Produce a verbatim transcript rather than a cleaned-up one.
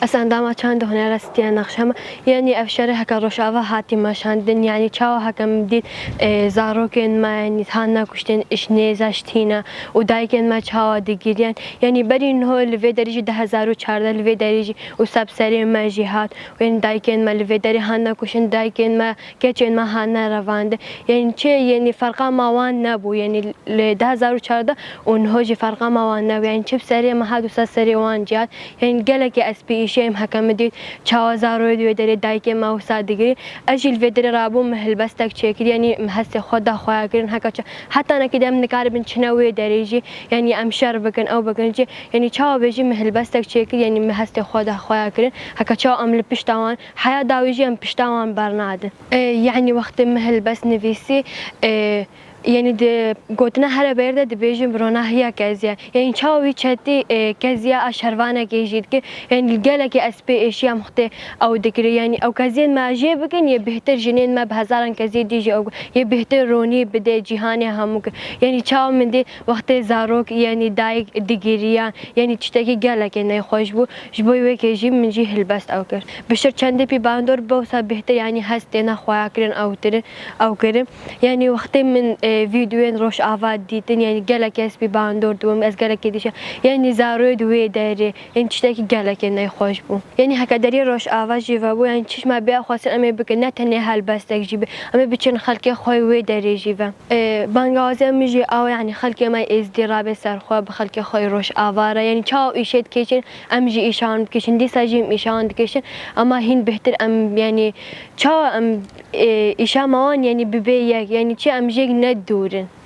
Ez endama çanda hunera Stiya Nexşe me. Yanî ev şerê heke Rojava hatî meşandin, yanî çawa heke min dît, e, zarokên me, yanî, hatine kuştin, ji nêza, ji tîna û dayikên me çawa digiriyan. Yanî berî niho li vê derê jî du hezar û çardeh li vê derê jî û ser bi serê me jî hat. Û yanî dayikên me li vê derê hatine kuştin, dayikên me, keçên me hatine revandin. Yanî çi, yanî ferqa me wan nebû. Yanî li du hezar û çardeh û niho jî ferqa me wan nebû. Yanî çi bi serê me hat û ser serê wan jî hat. Yanî gelekî ez pê êşiyayim heke min dît çawa zaroyê di wê derê dayikê me wisa digirî. Ez jî li vê derê rabûm, min helbestek çêkir, yanî min hestê xwe da xweya kirin, heke çi, heta nekî de em nikaribin çine wê derê jî, yanî em şer bikin, ew bikin jî, yanî çawa bêjî min helbestek çêkir, yanî min hestê xwe da xweya kirin, heke çawa em li pişta wan, heya dawî jî em pişta wan bernadin. E, yanî wextê min helbest nivîsî, e, Yanî di gotina here bêr de dibêjin bi ronahiya keziya. Yanî çawa wî çetî, e, keziya a şervanekê jî dike. Yanî gelekî ez pê êşiyam wextê ew dikiri. Yanî ew keziyên me jê bikin, yê bêhtir jinên me bi hezaran keziyê dî jî ew, yê bêhtir ronî bide cîhanê hemû ke. Yanî çawa min dî wextê zarok, yanî dayik digiriyan, yanî tiştekî gelekê neyxweş bû. Ji bo wê kê jî min jî hilbest ew kir. Piştre çendê pî bandor bawsa bêhtir, yanî hestê ne xweya kirin ew tirin, ew kirin. Yanî wextê min, e, vîdeoyên Rojava dîtin, yanî gelek ez pî bandor dibûm, ez gelekê dîşa, yanî zaroyê di wê derê, yanî tiştekî gelekê neyxweş bû. Yanî heke deriyê Rojava jî vebû, yanî çişma bê xwestin em ê bikin, ne tenê helbestek jî be, em ê biçin xelkê xwe wê derê jî ve. E, bangawazê min jî ew, yanî xelkê me êzdî rabe ser xwe, bi xelkê xwe Rojava re, yanî çawa îşê dikêşin, em jî îşan bikêşin, dîsa jî em îşan dikêşin, ama hîn bêhtir em, yanî çawa em, e, îşa me wan, yanî bibe yek, yanî çi em jêk nedûrin.